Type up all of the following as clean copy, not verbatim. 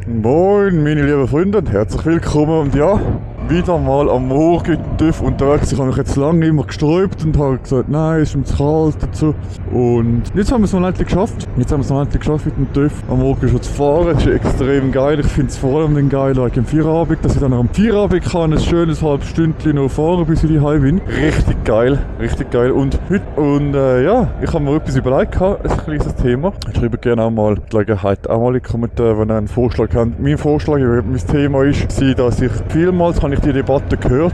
Moin meine lieben Freunde und herzlich willkommen und ja, wieder mal am Morgen TÜV unterwegs. Ich habe mich jetzt lange immer gesträubt und habe gesagt, nein, es ist mir zu kalt dazu. Und jetzt haben wir es noch endlich geschafft. Jetzt haben wir es noch endlich geschafft mit dem TÜV am Morgen schon zu fahren. Das ist extrem geil. Ich finde es vor allem geil wegen dem Feierabend, dass ich dann am Feierabend kann, ein schönes halbes Stündchen noch fahren, bis ich die heim bin. Richtig geil, richtig geil. Und heute, ja, ich habe mir etwas überlegt, ein kleines Thema. Ich schreibe gerne auch mal die Gelegenheit auch mal in die Kommentare, wenn ihr einen Vorschlag habt. Mein Vorschlag, mein Thema ist, dass ich vielmals habe ich die Debatte gehört,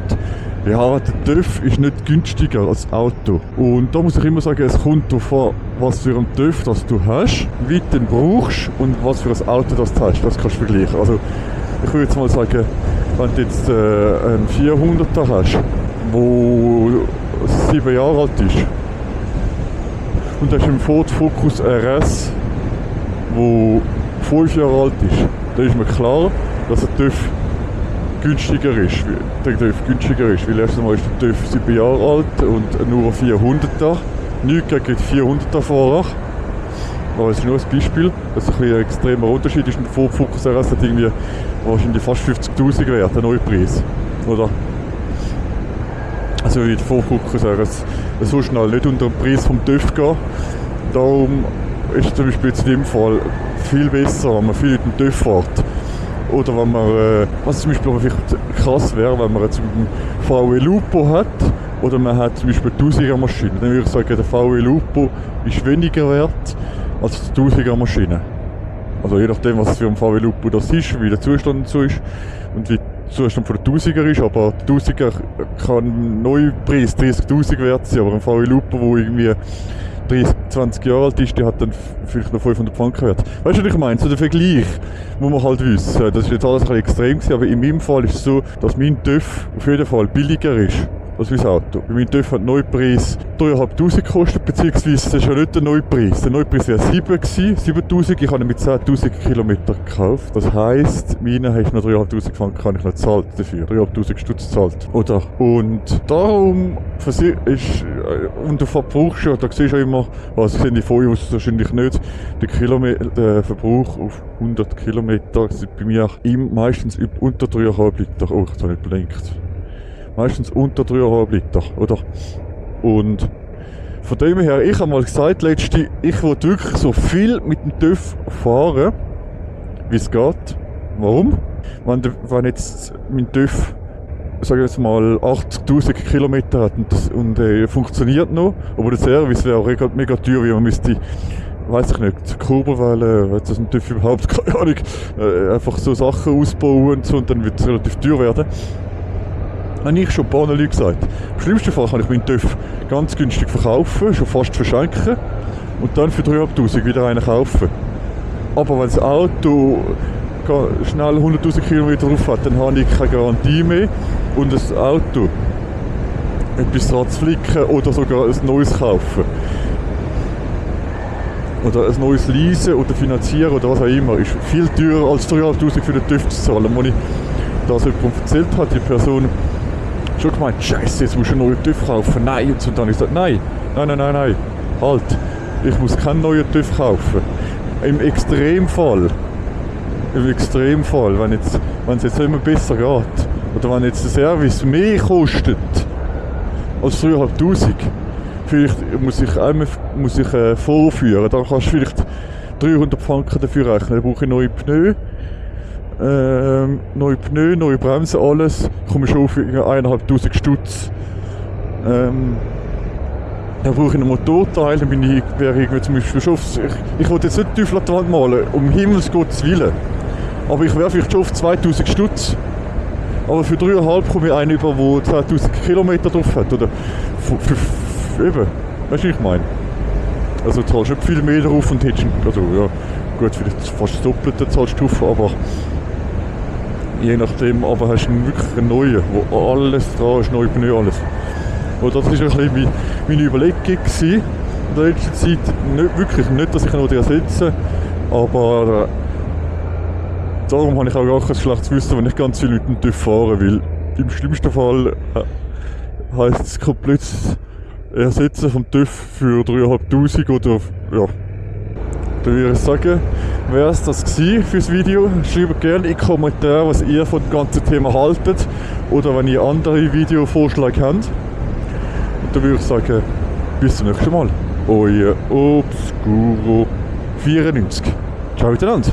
ja, der TÜV ist nicht günstiger als Auto. Und da muss ich immer sagen, es kommt darauf an, was für einen TÜV das du hast, wie du den brauchst und was für ein Auto das du hast. Das kannst du vergleichen. Also ich würde jetzt mal sagen, wenn du jetzt einen 400er hast, der 7 Jahre alt ist, und du hast einen Ford Focus RS, der 5 Jahre alt ist, dann ist mir klar, dass der TÜV günstiger ist. Weil erst einmal ist der TÜV 7 Jahre alt und nur 400er. Nichts gegen die 400er Fahrer. Aber es ist nur ein Beispiel, dass ein extremer Unterschied ist. Ein Ford Focus RS hat irgendwie wahrscheinlich fast 50'000 wert, der neue Preis. Oder? Also wie der Ford Focus RS so schnell nicht unter den Preis vom TÜV gehen. Darum ist es zum Beispiel jetzt in dem Fall viel besser, wenn man viel mit dem TÜV fährt. Oder wenn man, was zum Beispiel vielleicht krass wäre, wenn man jetzt einen VW Lupo hat, oder man hat zum Beispiel eine 1000er Maschine, dann würde ich sagen, der VW Lupo ist weniger wert als die 1000er Maschine. Also je nachdem, was für ein VW Lupo das ist, wie der Zustand so ist und wie der Zustand von der 1000er ist, aber die 1000er kann Neupreis 30'000 wert sein, aber ein VW Lupo, wo irgendwie 30, 20 Jahre alt ist, die hat dann vielleicht noch 500 Franken wert. Weißt du, was ich meine? So der Vergleich muss man halt wissen. Das ist jetzt alles ein bisschen extrem gewesen, aber in meinem Fall ist es so, dass mein TÜV auf jeden Fall billiger ist als mein Auto. Mein TÜV hat den Neupreis 3'500 gekostet, beziehungsweise das ist ja nicht der Neupreis. Der Neupreis war 7'000. Ich habe ihn mit 10'000 Kilometern gekauft. Das heisst, meine habe ich noch 3'500 Franken kann ich noch zahlt dafür. 3'500 Stutz zahlt. Oder? Und darum ist, und du verbrauchst ja, da siehst du ja immer, was sind die Folien, wahrscheinlich nicht, der Verbrauch auf 100 Kilometer sind bei mir meistens unter 3,5 Liter. Oh, ich habe nicht blinkt. Meistens unter 3,5 Liter, oder? Und von dem her, ich habe mal gesagt, ich will wirklich so viel mit dem TÜV fahren, wie es geht. Warum? Wenn jetzt mein TÜV, sagen wir jetzt mal, 80'000 Kilometer hat und funktioniert noch, aber der Service wäre auch mega teuer, wie man müsste, weiss ich nicht, Kurbelwellen, wenn das ein TÜV überhaupt, keine Ahnung, einfach so Sachen ausbauen und so, und dann wird es relativ teuer werden. Habe ich schon ein paar Leute gesagt. Im schlimmsten Fall kann ich meinen TÜV ganz günstig verkaufen, schon fast verschenken und dann für 3'500 wieder einen kaufen. Aber wenn das Auto schnell 100'000 Kilometer drauf hat, dann habe ich keine Garantie mehr und das Auto etwas dran zu flicken oder sogar ein neues kaufen. Oder ein neues leasen oder finanzieren oder was auch immer, ist viel teurer als 3'500 für den TÜV zu zahlen. Als ich das jemandem erzählt hat, die Person schon gemeint, Scheiße, jetzt musst du einen neuen TÜV kaufen. Nein, und dann habe ich gesagt, nein, halt, ich muss keinen neuen TÜV kaufen. Im Extremfall, wenn es jetzt immer besser geht, oder wenn jetzt der Service mehr kostet als 3'500, vielleicht muss ich vorführen, dann kannst du vielleicht 300 Franken dafür rechnen, dann brauche ich neue Pneu. Neue Bremsen, alles, komme ich schon auf 1'500 Stutz. Dann brauche ich einen Motorteil, dann wäre ich zum Beispiel schon ich wollte jetzt nicht Teufel an die Wand malen, um Himmels Gottes Willen. Aber ich wäre vielleicht schon auf 2000 Stutz. Aber für 3,5 komme ich einen über, der 10'000 Kilometer drauf hat. Oder eben, weißt du, was ich meine? Also zahlst du nicht viel mehr drauf und hättest, also ja, gut, vielleicht fast das Doppelte zahlst du drauf, aber je nachdem, aber hast du wirklich einen neuen, wo alles dran ist, neue Pneu, alles. Und das war ein bisschen meine Überlegung gewesen in der letzten Zeit. Nicht, dass ich noch ersetze, aber darum habe ich auch gar kein schlechtes Wissen, wenn ich ganz viele Leute mit TÜV fahre, weil im schlimmsten Fall heisst es komplett ersetzen vom TÜV für 3'500 oder ja. Dann würde ich sagen, wäre es das gewesen fürs Video. Schreibt gerne in die Kommentare, was ihr von dem ganzen Thema haltet oder wenn ihr andere Videovorschläge habt. Und dann würde ich sagen, bis zum nächsten Mal. Euer Obscuro 94. Ciao miteinander.